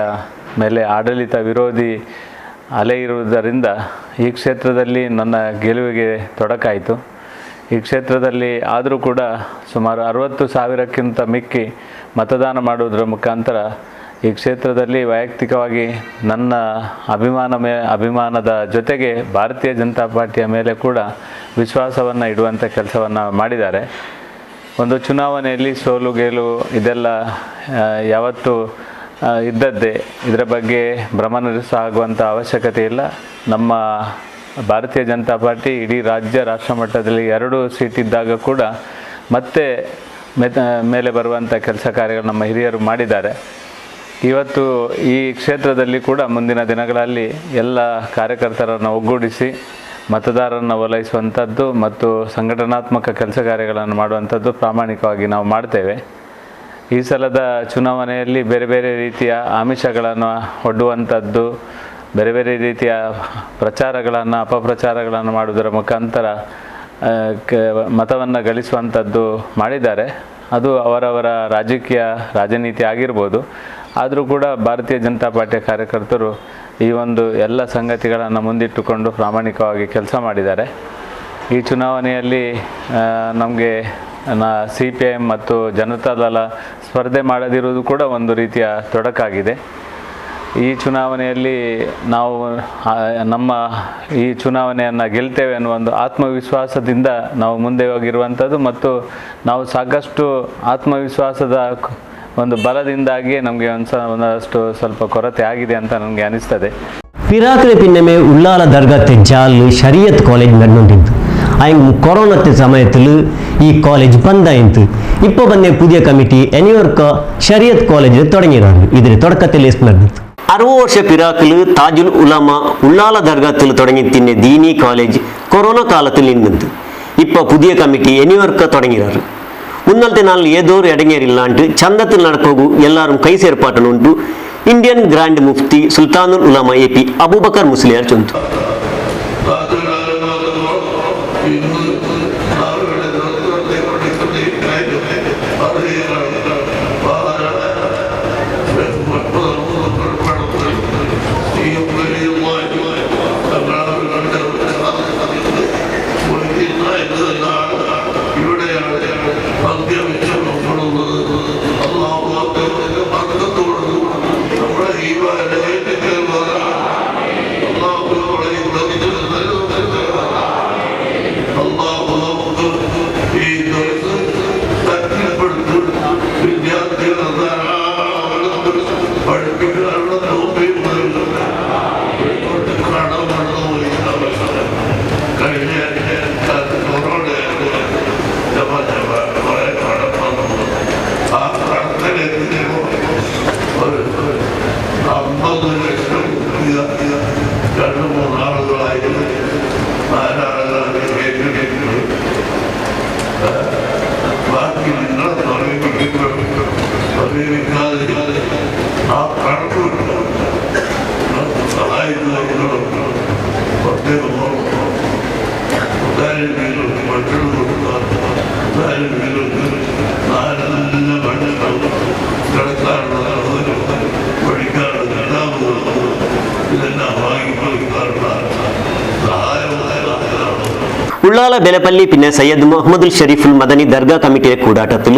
ಮೇಲೆ ಆಡಳಿತ ವಿರೋಧಿ ಅಲೆ ಇರುವುದರಿಂದ ಈ ಕ್ಷೇತ್ರದಲ್ಲಿ ನನ್ನ ಗೆಲುವಿಗೆ ತೊಡಕಾಯಿತು. ಈ ಕ್ಷೇತ್ರದಲ್ಲಿ ಆದರೂ ಕೂಡ ಸುಮಾರು 60,000ಕ್ಕಿಂತ ಮಿಕ್ಕಿ ಮತದಾನ ಮಾಡುವುದರ ಮುಖಾಂತರ ಈ ಕ್ಷೇತ್ರದಲ್ಲಿ ವೈಯಕ್ತಿಕವಾಗಿ ನನ್ನ ಅಭಿಮಾನದ ಜೊತೆಗೆ ಭಾರತೀಯ ಜನತಾ ಪಾರ್ಟಿಯ ಮೇಲೆ ಕೂಡ ವಿಶ್ವಾಸವನ್ನು ಇಡುವಂಥ ಕೆಲಸವನ್ನು ಮಾಡಿದ್ದಾರೆ. ಒಂದು ಚುನಾವಣೆಯಲ್ಲಿ ಸೋಲು ಗೆಲುವು ಇದೆಲ್ಲ ಯಾವತ್ತೂ ಇದ್ದದ್ದೇ, ಇದರ ಬಗ್ಗೆ ಭ್ರಮನಿರಸಾಗುವಂಥ ಅವಶ್ಯಕತೆ ಇಲ್ಲ. ನಮ್ಮ ಭಾರತೀಯ ಜನತಾ ಪಾರ್ಟಿ ಇಡೀ ರಾಜ್ಯ ರಾಷ್ಟ್ರ ಮಟ್ಟದಲ್ಲಿ 2 ಸೀಟ್ ಇದ್ದಾಗ ಕೂಡ ಮತ್ತೆ ಮೇಲೆ ಬರುವಂಥ ಕೆಲಸ ಕಾರ್ಯಗಳು ನಮ್ಮ ಹಿರಿಯರು ಮಾಡಿದ್ದಾರೆ. ಇವತ್ತು ಈ ಕ್ಷೇತ್ರದಲ್ಲಿ ಕೂಡ ಮುಂದಿನ ದಿನಗಳಲ್ಲಿ ಎಲ್ಲ ಕಾರ್ಯಕರ್ತರನ್ನು ಒಗ್ಗೂಡಿಸಿ ಮತದಾರರನ್ನು ಓಲೈಸುವಂಥದ್ದು ಮತ್ತು ಸಂಘಟನಾತ್ಮಕ ಕೆಲಸ ಕಾರ್ಯಗಳನ್ನು ಮಾಡುವಂಥದ್ದು ಪ್ರಾಮಾಣಿಕವಾಗಿ ನಾವು ಮಾಡ್ತೇವೆ. ಈ ಸಲದ ಚುನಾವಣೆಯಲ್ಲಿ ಬೇರೆ ಬೇರೆ ರೀತಿಯ ಆಮಿಷಗಳನ್ನು ಒಡ್ಡುವಂಥದ್ದು, ಬೇರೆ ಬೇರೆ ರೀತಿಯ ಪ್ರಚಾರಗಳನ್ನು, ಅಪಪ್ರಚಾರಗಳನ್ನು ಮಾಡುವುದರ ಮುಖಾಂತರ ಮತವನ್ನು ಗಳಿಸುವಂಥದ್ದು ಮಾಡಿದ್ದಾರೆ. ಅದು ಅವರವರ ರಾಜಕೀಯ ರಾಜನೀತಿ ಆಗಿರ್ಬೋದು. ಆದರೂ ಕೂಡ ಭಾರತೀಯ ಜನತಾ ಪಾರ್ಟಿಯ ಕಾರ್ಯಕರ್ತರು ಈ ಒಂದು ಎಲ್ಲ ಸಂಗತಿಗಳನ್ನು ಮುಂದಿಟ್ಟುಕೊಂಡು ಪ್ರಾಮಾಣಿಕವಾಗಿ ಕೆಲಸ ಮಾಡಿದ್ದಾರೆ. ಈ ಚುನಾವಣೆಯಲ್ಲಿ ನಮಗೆ CPIM ಮತ್ತು ಜನತಾದಳ ಸ್ಪರ್ಧೆ ಮಾಡದಿರುವುದು ಕೂಡ ಒಂದು ರೀತಿಯ ತೊಡಕಾಗಿದೆ. ಈ ಚುನಾವಣೆಯಲ್ಲಿ ನಾವು ನಮ್ಮ ಈ ಚುನಾವಣೆಯನ್ನು ಗೆಲ್ತೇವೆ ಅನ್ನುವ ಒಂದು ಆತ್ಮವಿಶ್ವಾಸದಿಂದ ನಾವು ಮುಂದೆ ಹೋಗಿರುವಂಥದ್ದು ಮತ್ತು ನಾವು ಸಾಕಷ್ಟು ಆತ್ಮವಿಶ್ವಾಸದ ಒಂದು ಬಲದಿಂದಾಗಿ ನಮಗೆ ಒಂದಷ್ಟು ಸ್ವಲ್ಪ ಕೊರತೆ ಆಗಿದೆ ಅಂತ ನನಗೆ ಅನಿಸ್ತದೆ. ಪಿರಾಕ್ರೆ ಪಿನ್ನಮೆ ಉಳ್ಳಾಲ ದರ್ಗಾತೆ ಜಾಲ್ ಶರಿಯತ್ ಕಾಲೇಜ್ ನಡೆದಿದ್ದು ಆಯ್ ಕೊರೋನಾ ಸಮಯದಲ್ಲಿ ಈ ಕಾಲೇಜ್ ಬಂದಾಯಿತು. ಇಪ್ಪ ಬಂದ ಪುದಿಯ ಕಮಿಟಿ ಎನಿಯೋರ್ಕ ಶರಿಯತ್ ಕಾಲೇಜ್ ತೊಡಗಿರೋದು. ಇದರ ತೊಡಕത്തിൽ ನಡೆದಿತ್ತು. 60 ವರ್ಷ ಪಿರಾಕಲು ತಾಜುಲ್ ಉಲಮಾ ಉಳ್ಳಾಲ ದರ್ಗಾത്തിൽ തുടങ്ങി ತಿನ್ನೆ ದೀನಿ ಕಾಲೇಜ್ ಕೊರೋನಾ ಕಾಲത്തിൽ ನಿಂತು ಇಪ್ಪ ಪುದಿಯ ಕಮಿಟಿ ಎನಿಯೋರ್ಕ ತೊಡಗಿರೋರು. ಮುನ್ನಲ್ತೆ ನಾಲ್ ಏದೋರು ಎಡಗೇರಿಲ್ಲಾಂಟು ಚಂದത്തിൽ നടಕೋಗು ಎಲ್ಲರೂ ಕೈ ಸೇರ್ಪಾಟನುಂಟು ಇಂಡಿಯನ್ ಗ್ರ್ಯಾಂಡ್ ಮುಫ್ತಿ ಸುಲ್ತಾನುಲ್ ಉಲಮಾ ಎ ಪಿ ಅಬೂಬಕರ್ ಮುಸ್ಲಿಯಾರ್ ಚೊಂತು. ഉള്ളാള ബെലപ്പള്ളി പിന്നെ സയ്യദ് മുഹമ്മദുൽ ഷരീഫുൽ മദനി ദർഗാ കമ്മിറ്റിയെ കൂടാട്ടത്തിൽ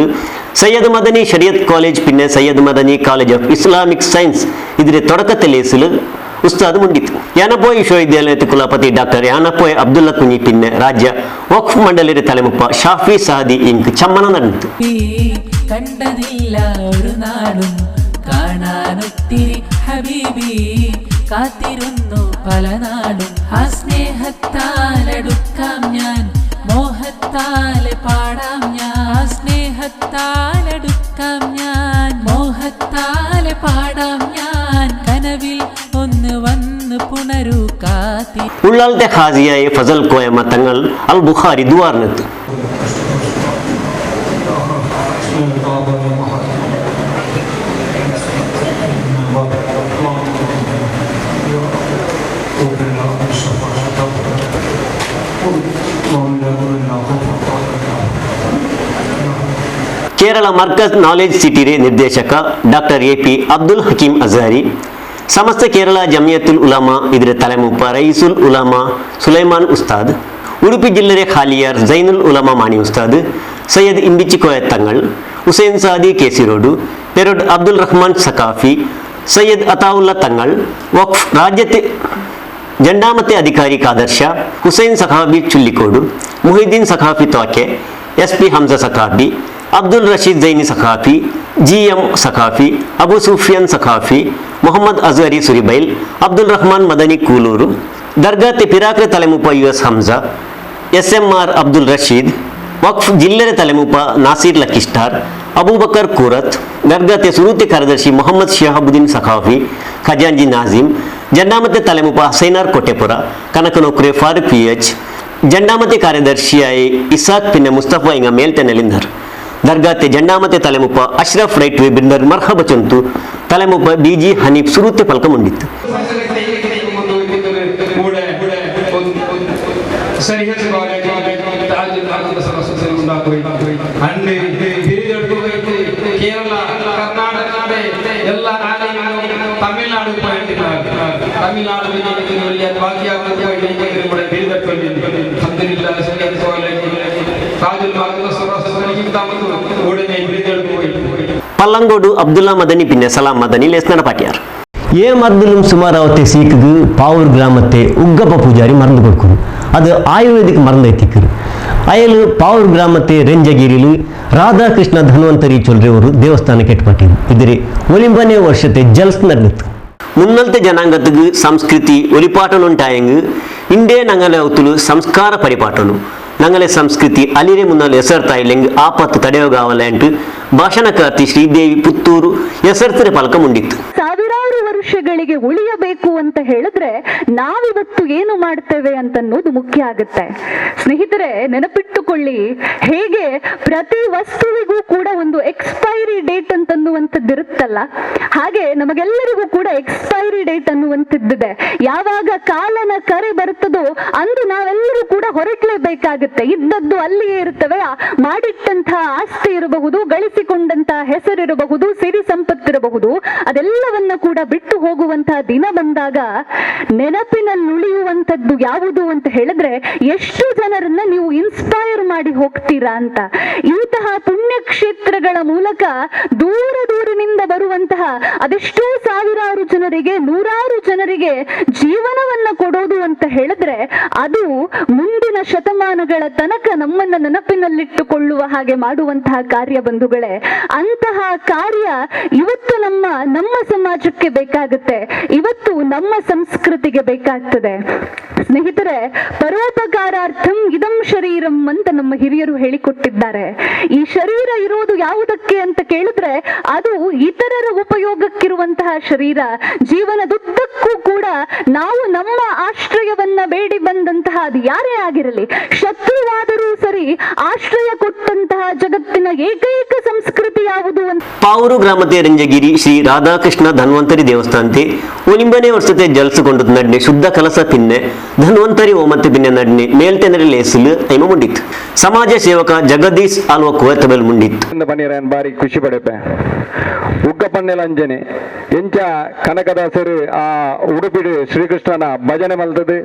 സയ്യദ് മദനി ഷരിയത്ത് കോളേജ് പിന്നെ Sayyid Madani college of Islamic science ഇതിന്റെ തുടക്കത്തിലേസിൽ ഉസ്താദ് മുണ്ടിത്തു. ಯಾನಪೋಯ್ ವಿಶ್ವವಿದ್ಯಾಲಯದ ಕುಲಪತಿ ಡಾಕ್ಟರ್ ಯಾನಪೋಯ್ ಅಬ್ದುಲ್ಲ ಕುഞ്ഞി പിന്നെ ರಾಜ್ಯ ವಕ್ಫ್ ಮಂಡಳಿಯ ತಲೆಮುಪ್ಪ ಶಾಫಿ ಸಹದಿ ಇಂಕ್ ಚಮ್ಮನ ನಡೆಯಿತು. കണ്ടതില്ല ഒരു നാളും കാണാനൊത്തിരി ഹബീബി കാത്തിരുന്നു പല നാളും. ആ സ്നേഹത്താലടുക്കാം ഞാൻ, മോഹത്താലെ പാടാം ഞാൻ, സ്നേഹത്താലടുക്കാം ഞാൻ, വന്ന് വന്ന് പുണരു കാത്തി ഉള്ളാളത്തെ ഹാജിയായ ഫസൽ കോയമ്മ തങ്ങൾ അൽ ബുഖാരി ദുആറിനെത്തു. ಕೇರಳ ಮರ್ಕಜ್ ನಾಲೆಜ್ ಸಿಟಿರೆ ನಿರ್ದೇಶಕ doctor A P Abdul Hakeem Azhari, Samastha Kerala Jamiyyathul Ulama ಇದರ ತಲೆಮೂಪ ರಯೀಸುಲ್ ಉಲಾಮಾ ಸುಲೈಮಾನ್ ಉಸ್ತಾದ್, ಉಡುಪಿ ಜಿಲ್ಲೆರೆ ಖಾಲಿಯಾರ್ ಜೈನುಲ್ ಉಲಾಮಾ ಮಾಣಿ ಉಸ್ತಾದ್, ಸೈಯದ್ ಇಂಬಿಚಿಕೋಯ ತಂಗಳ್, ಹುಸೇನ್ ಸಾದಿ ಕೆಸಿ ರೋಡು, ಪೆರೋಡ್ ಅಬ್ದುಲ್ ರಹಮಾನ್ ಸಕಾಫಿ, ಸೈಯದ್ ಅತಾವುಲ್ಲಾ ತಂಗಳ್, ವಕ್ಫ್ ರಾಜ್ಯತೆ ಜಂಡಾಮತೆ ಅಧಿಕಾರಿ Khader Shah, Hussain Saqafi Chullikode, Muhiddin Saqafi Thokke, S P Hamza Saqafi, Abdul Rasheed Zaini Saqafi, G M Saqafi, Abu Sufiyan Saqafi, Muhammad Azhari Suribail, Abdul Rahman Madani Kulur, ದರ್ಗಾತೆ ಪಿರಾಕ್ರೆ ತಲೆಮೂಪ U S Hamza, S M R Abdul Rasheed, Waqf ಜಿಲ್ಲೆರೆ ತಲೆಮೂಪ Nasir lucky star, Abubakar Koorath, ದರ್ಗಾತೆ ಸುರೂತಿ ಕಾರ್ಯದರ್ಶಿ ಮೊಹಮ್ಮದ್ ಶಿಹಾಬುದ್ದೀನ್ ಸಖಾಫಿ, ಖಜಾಂಜಿ ನಾಜಿಮ್, ಜಂಡಾಮತೆ ತಲೆಮೂಪ ಹಸೈನಾರ್ ಕೋಟೆಪುರ, ಕನಕನೋಕ್ರೆ Farooq P H, ಜಂಡಾಮತೆ ಕಾರ್ಯದರ್ಶಿಯಾಯಿ ಇಸಾಕ್ ಪಿನ್ನ ಮುಸ್ತಫಾ ಇಂಗ ಮೇಲ್ತೆನೆಲಿಂದರ್. ದರ್ಗಾತೆ ಜಂಡಾಮತೆ ತಲೆಮುಪ್ಪ ಅಶ್ರಫ್ ರೈಟ್ ವೇ ಬಿಂದರ್ ಮರ್ಹಬ ಚೊಂತು ತಲೆಮುಪ್ಪ ಬಿಜಿ ಹನೀಫ್ ಸುರೂತೆ ಪಲ್ಕ ಮುಂಡಿತ್ತು. ಪಲ್ಲಂಗೋಡು ಅಬ್ದುಲ್ಲಾ ಮದನಿ ಪಿನ್ನೆ ಸಲಾಂ ಮದನಿ ಲೇಸ್ನಡ ಪಾಟಿಯಾರ್. ಏ ಮರ್ದലും ಸುಮಾರಾವತೆ ಸೀಕುಗು ಪಾವೂರ್ ಗ್ರಾಮತ್ತೆ ಉಗ್ಗಪ್ಪ ಪೂಜಾರಿ ಮರಂದು ಕೊಡ್ಕುರು, ಅದು ಆಯುರ್ವೇದಿಕ್ ಮರಂದು ಐತಿಕ್ಕರು. ಅಯಲು ಪಾವೂರ್ ಗ್ರಾಮತ್ತೆ ರೆಂಜಗಿರಿಲು ರಾಧಾಕೃಷ್ಣ ಧನ್ವಂತರಿ ಚೊಲ್ರೆಯವರು ದೇವಸ್ಥಾನ ಕೆಟ್ಟಪಟ್ಟಿರು. ಇದರೆ ಒಲಿಂಬನೇ ವರ್ಷತೆ ಜಲ್ಸ್ ನಡೆದಿತ್ತು. ಮುನ್ನಲ್ತೆ ಜನಾಂಗತ್ತಿಗೆ ಸಂಸ್ಕೃತಿ ಒಲಿಪಾಟನುಂಟಾಯಂಗು ಇಂಡೇ ನಂಗಲೆ ಅವತುಲು ಸಂಸ್ಕಾರ ಪರಿಪಾಟನು ನಂಗಲೆ ಸಂಸ್ಕೃತಿ ಅಲಿರೆ ಮುನ್ನಲ್ಲಿ ಎಸರ್ತಾಯಿಲೆಂಗ್ ಆಪತ್ತು ತಡೆಯೋಗಾವಲೆಂಟು ಭಾಷಣಕಾರ್ತಿ ಶ್ರೀದೇವಿ ಪುತ್ತೂರು ಎಸರ್ತಿರ ಪಲಕ ಮುಂಡಿತ್ತು. ಸಾವಿರಾರು ವರ್ಷಗಳಿಗೆ ಉಳಿಯಬೇಕು ಅಂತ ಹೇಳಿದ್ರೆ ನಾವಿವತ್ತು ಏನು ಮಾಡ್ತೇವೆ ಅಂತನ್ನೋದು ಮುಖ್ಯ ಆಗುತ್ತೆ. ಸ್ನೇಹಿತರೆ, ನೆನಪಿಟ್ಟುಕೊಳ್ಳಿ, ಹೇಗೆ ಪ್ರತಿ ವಸ್ತುವಿಗೂ ಕೂಡ ಒಂದು ಎಕ್ಸ್ಪೈರಿ ಡೇಟ್ ಅಂತನ್ನುವಂಥದ್ದಿರುತ್ತಲ್ಲ, ಹಾಗೆ ನಮಗೆಲ್ಲರಿಗೂ ಕೂಡ ಎಕ್ಸ್ಪೈರಿ ಡೇಟ್ ಅನ್ನುವಂಥದ್ದಿದೆ. ಯಾವಾಗ ಕಾಲನ ಕರೆ ಬರುತ್ತದೋ ಅಂದು ನಾವೆಲ್ಲರೂ ಕೂಡ ಹೊರಟ್ಲೇಬೇಕಾಗುತ್ತೆ. ಇದ್ದದ್ದು ಅಲ್ಲಿಯೇ ಇರುತ್ತವೆ. ಮಾಡಿಟ್ಟಂತಹ ಆಸ್ತಿ ಇರಬಹುದು, ಗಳಿಸಿಕೊಂಡಂತಹ ಹೆಸರಿರಬಹುದು, ಸಿರಿ ಸಂಪತ್ತಿರಬಹುದು, ಅದೆಲ್ಲವನ್ನ ಕೂಡ ಬಿಟ್ಟು ಹೋಗುವಂತಹ ದಿನ ಬಂದಾಗ ನೆನಪಿನಲ್ಲುಳಿಯುವಂಥದ್ದು ಯಾವುದು ಅಂತ ಹೇಳಿದ್ರೆ ಎಷ್ಟು ಜನರನ್ನ ನೀವು ಇನ್ಸ್ಪೈರ್ ಮಾಡಿ ಹೋಗ್ತೀರಾ ಅಂತ. ಇಂತಹ ಪುಣ್ಯಕ್ಷೇತ್ರಗಳ ಮೂಲಕ ದೂರ ದೂರಿನಿಂದ ಬರುವಂತಹ ಅದೆಷ್ಟೋ ಸಾವಿರಾರು ಜನರಿಗೆ, ನೂರಾರು ಜನರಿಗೆ ಜೀವನವನ್ನ ಕೊಡೋದು ಅಂತ ಹೇಳಿದ್ರೆ ಅದು ಮುಂದಿನ ಶತಮಾನಗಳ ತನಕ ನಮ್ಮನ್ನ ನೆನಪಿನಲ್ಲಿಟ್ಟುಕೊಳ್ಳುವ ಹಾಗೆ ಮಾಡುವಂತಹ ಕಾರ್ಯ ಬಂಧುಗಳೇ. ಅಂತಹ ಕಾರ್ಯ ಇವತ್ತು ನಮ್ಮ ನಮ್ಮ ಸಮಾಜಕ್ಕೆ ಬೇಕಾಗುತ್ತೆ, ಇವತ್ತು ನಮ್ಮ ಸಂಸ್ಕೃತಿಗೆ ಬೇಕಾಗ್ತದೆ. ಸ್ನೇಹಿತರೆ, ಪರೋಪಕಾರಾರ್ಥಂ ಇದಂ ಶರೀರಂ ಅಂತ ನಮ್ಮ ಹಿರಿಯರು ಹೇಳಿಕೊಟ್ಟಿದ್ದಾರೆ. ಈ ಶರೀರ ಇರೋದು ಯಾವುದಕ್ಕೆ ಅಂತ ಕೇಳಿದ್ರೆ ಅದು ಇತರರ ಉಪಯೋಗಕ್ಕಿರುವಂತಹ ಶರೀರ. ಜೀವನದುದ್ದಕ್ಕೂ ಕೂಡ ನಾವು ನಮ್ಮ ಆಶ್ರಯವನ್ನ ಬೇಡಿ ಬಂದಂತಹ, ಅದು ಯಾರೇ ಆಗಿರಲಿ, ಶತ್ರುವಾದರೂ ಸರಿ, ಆಶ್ರಯ ಕೊಟ್ಟಂತಹ ಜಗತ್ತಿನ ಏಕೈಕ ಸಂಸ್ಕೃತಿ ಯಾವುದು ಅಂತ. ಪಾವೂರು ಗ್ರಾಮದ ರಂಜಗಿರಿ ಶ್ರೀ ರಾಧಾಕೃಷ್ಣ ಧನ್ವಂತರಿ ದೇವಸ್ಥಾನತೆ ಒಲಿಂಬನೆ ವರ್ಷತೆ ಜಲ್ಸುಕೊಂಡು ನಡ್ನೆ ಶುದ್ಧ ಕಲಸ ಪಿನ್ನೆ ಧನ್ವಂತರಿ ಓಮತ್ತೆ ಪಿನ್ನೆ ನಡ್ನೆ ಮೇಲ್ತೆನರಿ ಲೇಸಲು ಐಮ ಮುಂಡಿತ್ತು. ಸಮಾಜ ಸೇವಕ ಜಗದೀಶ್ ಆಲ್ವ ಕುವೆತಬೆಲ್ ಮುಂಡಿತ್ತು. ಬನ್ನಿರನ್ ಬಾರಿ ಖುಷಿ ಪಡೆಪೆ ಉಗ್ಗಪಣ್ಣೆಲಂಜನೆ ಎಂಚ ಕನಕದಾಸರು ಆ ಉಡುಪಿಡು ಶ್ರೀಕೃಷ್ಣನ ಭಜನೆ ಮಲ್ತದೆ,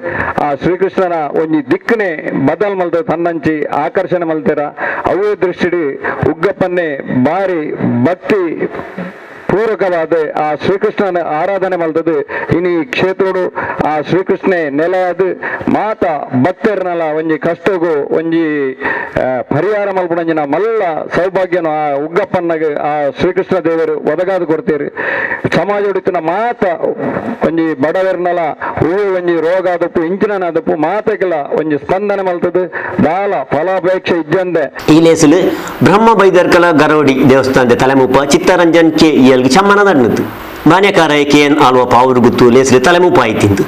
ಆ ಶ್ರೀಕೃಷ್ಣನ ಒಂಜಿ ದಿಕ್ಕನೆ ಬದಲ್ ಮಲ್ತದೆ, ತನ್ನಂಚಿ ಆಕರ್ಷಣೆ ಮಲ್ತೆರ. ಅವೇ ದೃಷ್ಟಿಡಿ ಉಗ್ಗಪ್ಪನ್ನೇ ಬಾರಿ ಭಕ್ತಿ ಪೂರಕವಾದ ಆ ಶ್ರೀಕೃಷ್ಣನ ಆರಾಧನೆ ಮಲ್ತದೆ. ಇನಿ ಕ್ಷೇತ್ರಡು ಆ ಶ್ರೀಕೃಷ್ಣೆ ನೆಲೆಯಾದ ಮಾತ ಭಕ್ತರನಲ್ಲ ಒಂಜಿ ಕಷ್ಟಗೂ ಒಂಜಿ ಪರಿಹಾರ ಮಲ್ಪುಣಂಜಿನ ಮಲ್ಲ ಸೌಭಾಗ್ಯನು ಆ ಉಗ್ಗಪ್ಪನ್ನಗ ಆ ಶ್ರೀಕೃಷ್ಣ ದೇವರು ಒದಗಾದು ಕೊಡ್ತೀರಿ. ಸಮಾಜ ಉಡಿತಿನ ಮಾತ ಒಂಜಿ ಬಡವರ್ನಲ ಹೂವು ಒಂಜಿ ರೋಗ ಆದಪ್ಪು ಇಂಚಿನ ಆದಪ್ಪು ಮಾತಕ್ಕೆಲ್ಲ ಒಂಜಿ ಸ್ಪಂದನೆ ಮಲ್ತದೆ, ದಾಲ ಫಲಾಪೇಕ್ಷೆ ಇಜ್ಜಂದೆ. ಈ ಲೇಸಲು ಬ್ರಹ್ಮ ಬೈದರ್ಕಲ ಗರೋಡಿ ದೇವಸ್ಥಾನದ ತಲೆಮೂಪ ಚಿತ್ತರಂಜನ್ ಕೆ ಎಲ್ಗೆ ಚಮ್ಮನ ನಡೆದಿತ್ತು. ಬಾನ್ಯಕಾರ ಕೆ.ಎನ್. ಆಳ್ವ ಪಾವೂರುಗುತ್ತು ಲೇಸ್ರೆ ತಲೆಮುಪ್ಪ ಆಯ್ತಿಂದು.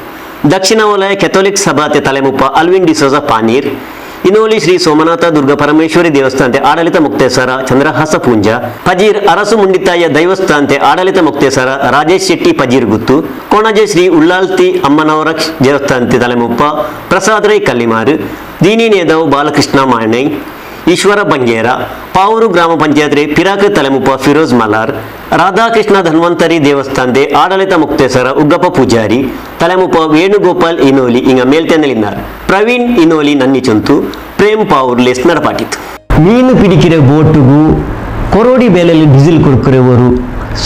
ದಕ್ಷಿಣ ವಲಯ ಕೆಥೋಲಿಕ್ ಸಭಾತೆ ತಲೆಮುಪ್ಪ ಅಲ್ವಿನ್ ಡಿಸೋಜ ಪಾನೀರ್, ಇನೋಲಿ ಶ್ರೀ ಸೋಮನಾಥ ದುರ್ಗಾ ಪರಮೇಶ್ವರಿ ದೇವಸ್ಥಾನತೆ ಆಡಳಿತ ಮುಕ್ತೇಸರ ಚಂದ್ರಹಾಸ ಪೂಂಜಾ, ಪಜೀರ್ ಅರಸು ಮುಂಡಿತಾಯ ದೈವಸ್ಥಾನತೆ ಆಡಳಿತ ಮುಕ್ತೇಸರ ರಾಜೇಶ್ ಶೆಟ್ಟಿ ಪಜೀರ್ ಗುತ್ತು, ಕೊಣಜೆ ಶ್ರೀ ಉಳ್ಳಾಲ್ತಿ ಅಮ್ಮನವರ ದೇವಸ್ಥಾನತೆ ತಲೆಮುಪ್ಪ ಪ್ರಸಾದ್ ರೈ ಕಲ್ಲಿಮಾರು, ದೀನಿ ನೇದವ್ ಬಾಲಕೃಷ್ಣ ಮಾಣೈ, ಈಶ್ವರ ಬಂಗೇರ, ಪಾವೂರು ಗ್ರಾಮ ಪಂಚಾಯತ್ ಪಿರಾಕ ತಲೆಮುಪ್ಪ ಫಿರೋಜ್ ಮಲಾರ್, ರಾಧಾಕೃಷ್ಣ ಧನ್ವಂತರಿ ದೇವಸ್ಥಾನದೆ ಆಡಳಿತ ಮುಕ್ತೇಸರ ಉಗ್ಗಪ್ಪ ಪೂಜಾರಿ, ತಲೆಮುಪ್ಪ ವೇಣುಗೋಪಾಲ್ ಇನೋಲಿ ಇಂಗ ಮೇಲ್ತೆನಲಿನ್ನಾರ್, ಪ್ರವೀಣ್ ಇನೋಲಿ ನನ್ನಿಚೊಂತು, ಪ್ರೇಮ್ ಪಾವೂರ್ ಲೇಸ್ ನಡಪಾಟಿತ್ತು. ಮೀನು ಪಿಡಿಕಿರ ಬೋಟುಗು ಕೊರೋಡಿ ಬೇಲೆಯಲ್ಲಿ ಡೀಸೆಲ್ ಕೊಡುಕಿರುವರು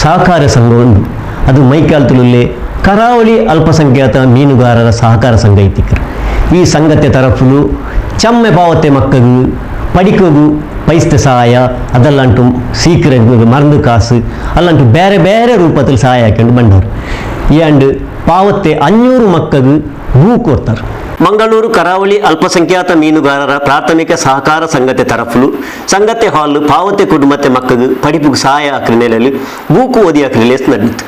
ಸಹಕಾರ ಸಂಘ ಒಂದು, ಅದು ಮೈಕಾಲ್ ತುಳುಲ್ಲೆ ಕರಾವಳಿ ಅಲ್ಪಸಂಖ್ಯಾತ ಮೀನುಗಾರರ ಸಹಕಾರ ಸಂಘ ಐತಿಕರು. ಈ ಸಂಘತೆ ತರಫುಲು ಚಮ್ಮೆ ಪಾವತೆ ಮಕ್ಕಳು ಪಡಿಕೋಗು ಪೈಸ್ತೆ ಸಹಾಯ, ಅದಲ್ಲಂಟು ಸೀಕ್ರೆ ಮರಂದು ಕಾಸು ಅಲ್ಲಂಟು ಬೇರೆ ಬೇರೆ ರೂಪದಲ್ಲಿ ಸಹಾಯ ಹಾಕೊಂಡು ಬಂದವರು. ಈ ಅಂಡು ಪಾವತ್ತೆ 500 ಮಕ್ಕಳು ಹೂ ಕೊಡ್ತಾರೆ. ಮಂಗಳೂರು ಕರಾವಳಿ ಅಲ್ಪಸಂಖ್ಯಾತ ಮೀನುಗಾರರ ಪ್ರಾಥಮಿಕ ಸಹಕಾರ ಸಂಘತೆ ತರಫುಲು ಸಂಗತೆ ಹಾಲ್ ಪಾವತೆ ಕುಟುಂಬತೆ ಮಕ್ಕಳು ಪಡಿಪುಗೆ ಸಹಾಯ ಹಾಕಿದ ನೆಲೆಯಲ್ಲಿ ಬೂಕು ಓದಿ ಹಾಕಿದ ಲೇಸ್ ನಡೆಯಿತು.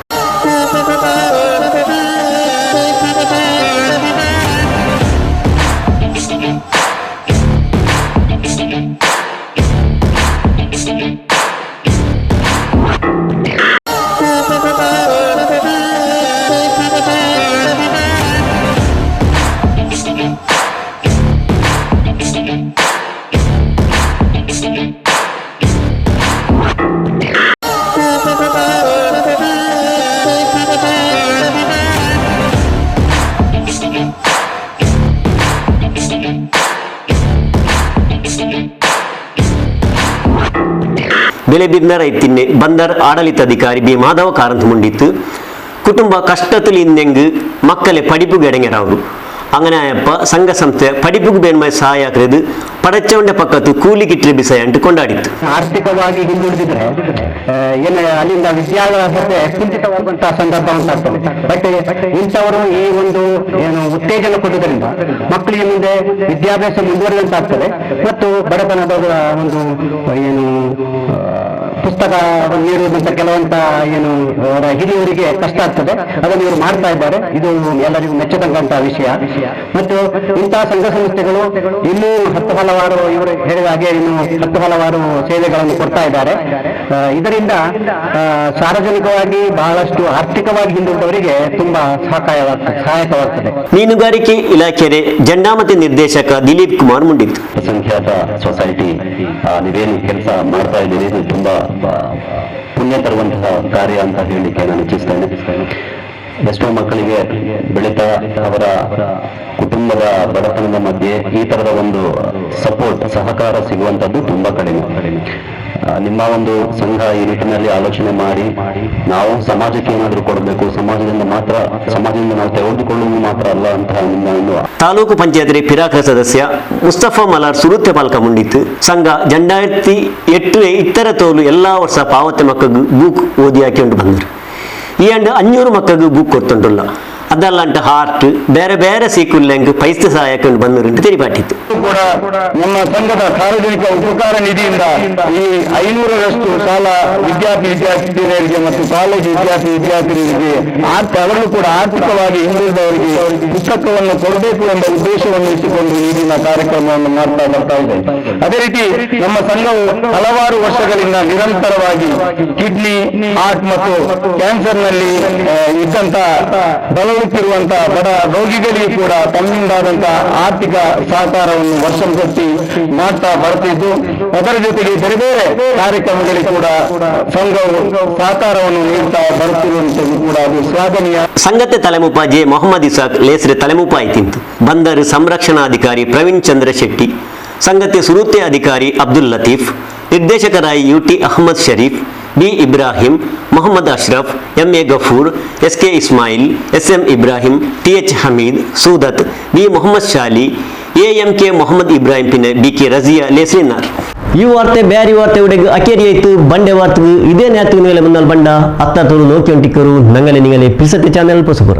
ಬೆಲೆ ರೈತಿನ್ನೆ ಬಂದರ್ ಆಡಳಿತಾಧಿಕಾರಿ ಬಿ ಮಾಧವ ಕಾರಂತ್ ಮುಂಡಿತ್ತು. ಕುಟುಂಬ ಕಷ್ಟത്തിൽ ಇನ್ನೆಂಗ್ ಮಕ್ಕಳೆ ಪಡಿಪು ಗೆಡಂಗೆರವರು അങ്ങനെ ആയപ്പ സംഘ സംಸ್ಥೆ ಪಡಿಪುಗೆ ಬೇಣ್ಮೈ ಸಹಾಯ ಹಾಕಿರೋದು ಪಡಚೌಂಡೆ ಪಕ್ಕತ್ತು ಕೂಲಿ ಕಿಟ್ರೆ ಬಿಸಾಯ ಅಂಟು ಕೊಂಡಾಡಿತ್ತು. ಆರ್ಥಿಕವಾಗಿ ಹಿಂದುಳಿದಿದ್ರೆ ಏನು ಅಲ್ಲಿಂದ ವಿದ್ಯಾಭ್ಯಾಸಕ್ಕೆ ಕುಂಠಿತವಾಗುವಂತಹ ಸಂದರ್ಭ ಉಂಟಾಗ್ತದೆ. ಬಟ್ ಇಂಥವರು ಈ ಒಂದು ಏನು ಉತ್ತೇಜನ ಕೊಡುವುದರಿಂದ ಮಕ್ಕಳಿಗೆ ಮುಂದೆ ವಿದ್ಯಾಭ್ಯಾಸ ಮುಂದುವರಿದಂತಾಗ್ತದೆ ಮತ್ತು ಬಡತನದ ಒಂದು ಏನು ಪುಸ್ತಕ ನೀಡುವಂತ ಕೆಲವಂತ ಏನು ಅವರ ಹಿರಿಯವರಿಗೆ ಕಷ್ಟ ಆಗ್ತದೆ, ಅದನ್ನು ಇವರು ಮಾಡ್ತಾ ಇದ್ದಾರೆ. ಇದು ಎಲ್ಲರಿಗೂ ಮೆಚ್ಚತಕ್ಕಂತಹ ವಿಷಯ. ಮತ್ತು ಇಂತಹ ಸಂಘ ಸಂಸ್ಥೆಗಳು ಇನ್ನೂ 10 ಹಲವಾರು, ಇವರು ಹೇಳಿದ ಹಾಗೆ ಇನ್ನು 10 ಹಲವಾರು ಸೇವೆಗಳನ್ನು ಕೊಡ್ತಾ ಇದ್ದಾರೆ. ಇದರಿಂದ ಸಾರ್ವಜನಿಕವಾಗಿ ಬಹಳಷ್ಟು ಆರ್ಥಿಕವಾಗಿ ಹಿಂದುಳಿದವರಿಗೆ ತುಂಬಾ ಸಹಾಯಕವಾಗ್ತದೆ. ಮೀನುಗಾರಿಕೆ ಇಲಾಖೆ ಜಂಡಾಮತಿ ನಿರ್ದೇಶಕ ದಿಲೀಪ್ ಕುಮಾರ್ ಮುಂಡಿತ್ತು. ಅಲ್ಪಸಂಖ್ಯಾತ ಸೊಸೈಟಿ ನೀವೇನು ಕೆಲಸ ಮಾಡ್ತಾ ಇದ್ದೀರಿ, ಇದು ತುಂಬಾ ಪುಣ್ಯ ತರುವಂತಹ ಕಾರ್ಯ ಅಂತ ಹೇಳಲಿಕ್ಕೆ ನಾನು ಇಚ್ಛಿಸ್ತೇನೆ. ಎಷ್ಟೋ ಮಕ್ಕಳಿಗೆ ಬೆಳೀತಾ ಅವರ ಕುಟುಂಬದ ಬಡತನದ ಮಧ್ಯೆ ಈ ತರದ ಒಂದು ಸಪೋರ್ಟ್, ಸಹಕಾರ ಸಿಗುವಂತದ್ದು ತುಂಬಾ ಕಡಿಮೆ. ನಿಮ್ಮ ಒಂದು ಸಂಘ ಈ ನಿಟ್ಟಿನಲ್ಲಿ ಆಲೋಚನೆ ಮಾಡಿ ನಾವು ಸಮಾಜಕ್ಕೆ ಏನಾದರೂ ಕೊಡಬೇಕು, ಸಮಾಜದಿಂದ ನಾವು ತೆಗೆದುಕೊಳ್ಳುವುದು ಮಾತ್ರ ಅಲ್ಲ ಅಂತ ನಿಮ್ಮ ಒಂದು. ತಾಲೂಕು ಪಂಚಾಯತ್ ಪಿರಾಕ ಸದಸ್ಯ ಮುಸ್ತಫಾ ಮಲಾರ್ ಸುರುತ್ತೆ ಪಾಲ್ಕ ಮುಂಡಿತ್ತು. ಸಂಘ 2008 ಇತ್ತರ ತೋಲು ಎಲ್ಲಾ ವರ್ಷ ಪಾವತೆ ಮಕ್ಕಳು ಬೂಕ್ ಓದಿ ಹಾಕಿಕೊಂಡು ಬಂದರು. ಈ ಅಂಡು 500 ಮಕ್ಕಳಿಗೆ ಬುಕ್ ಕೊಡ್ತುಂಟುಲ್ಲ, ಅದಲ್ಲಂಟ ಹಾರ್ಟ್ ಬೇರೆ ಬೇರೆ ಸೀಕುಲ್ಲೆಂಗ್ ಪೈಸೆ ಸಹಾಯಕೊಂಡು ಬಂದರು ಅಂತ ತಿಳಿಪಾಟಿತ್ತು. ಕೂಡ ನಮ್ಮ ಸಂಘದ ಸಾರ್ವಜನಿಕ ಉಪಕಾರ ನಿಧಿಯಿಂದ ಈ 500ರಷ್ಟು ಶಾಲಾ ವಿದ್ಯಾರ್ಥಿ ವಿದ್ಯಾರ್ಥಿನಿಯರಿಗೆ ಮತ್ತು ಕಾಲೇಜು ವಿದ್ಯಾರ್ಥಿ ವಿದ್ಯಾರ್ಥಿನಿಯರಿಗೆ ಅವರನ್ನು ಕೂಡ ಆರ್ಥಿಕವಾಗಿ ಹಿಂದುಳಿದವರಿಗೆ ಪುಸ್ತಕವನ್ನು ಕೊಡಬೇಕು ಎಂಬ ಉದ್ದೇಶವನ್ನು ಇಟ್ಟುಕೊಂಡು ಈ ದಿನ ಕಾರ್ಯಕ್ರಮವನ್ನು ಮಾಡ್ತಾ ಬರ್ತಾ ಇದೆ. ಅದೇ ರೀತಿ ನಮ್ಮ ಸಂಘವು ಹಲವಾರು ವರ್ಷಗಳಿಂದ ನಿರಂತರವಾಗಿ ಕಿಡ್ನಿ, ಹಾರ್ಟ್ ಮತ್ತು ಕ್ಯಾನ್ಸರ್ನಲ್ಲಿ ಇದ್ದಂತಹ ಬಳಲುತ್ತಿರುವಂತಹ ಬಡ ರೋಗಿಗಳಿಗೆ ಕೂಡ ತಮ್ಮಿಂದಾದಂತಹ ಆರ್ಥಿಕ ಸಹಕಾರವನ್ನು ವರ್ಷಂಪ್ರತಿ ಮಾಡ್ತಾ ಬರ್ತಿದ್ದು, ಅದರ ಜೊತೆಗೆ ಬೇರೆ ಬೇರೆ ಕಾರ್ಯಕ್ರಮಗಳಿಗೆ ಕೂಡ ಸಂಘವು ಸಹಕಾರವನ್ನು ನೀಡ್ತಾ ಬರುತ್ತಿರುವಂತದ್ದು ಕೂಡ ಅದು ಶ್ಲಾಘನೀಯ. ಸಂಗತೆ ತಲೆಮುಪ ಜೆ ಮೊಹಮ್ಮದ್ ಇಸಾಕ್ ಲೇಸ್ರೆ ತಲೆಮುಪ ಆಯ್ತಿಂತು. ಬಂದರು ಸಂರಕ್ಷಣಾಧಿಕಾರಿ ಪ್ರವೀಣ್ ಚಂದ್ರ ಶೆಟ್ಟಿ, ಸಂಗತೆ ಸುರೂತೆ ಅಧಿಕಾರಿ Abdul Latif, ನಿರ್ದೇಶಕರಾಯಿ UT Ahmed Sharif, B Ibrahim, Mohammed Ashraf, MA Gafoor, SK Ismail, SM Ibrahim, TH Hameed, Sudath, B Mohammed Shali, AMK Mohammed Ibrahim പിന്നെ BK Raziya ಲೇಸ್ರಿನಾರ್. ಈ ವಾರ್ತೆ ಬ್ಯಾರಿ ವಾರ್ತೆ ಉಡೆಗು ಅಕೇರಿ ಆಯ್ತು ಬಂಡೆ ವಾರ್ತೆ ಇದೇ ನ್ಯಾತು ಮೇಲೆ ಬಂದ ಬಂಡ ಅತ್ತ ತೋರು ನೋಕಿ ಹೊಂಟಿಕ್ಕರು ನಂಗಲೆ ನಿಂಗಲೆ ಪಿಸತೆ ಚಾನೆಲ್ ಪಸುಪುರ.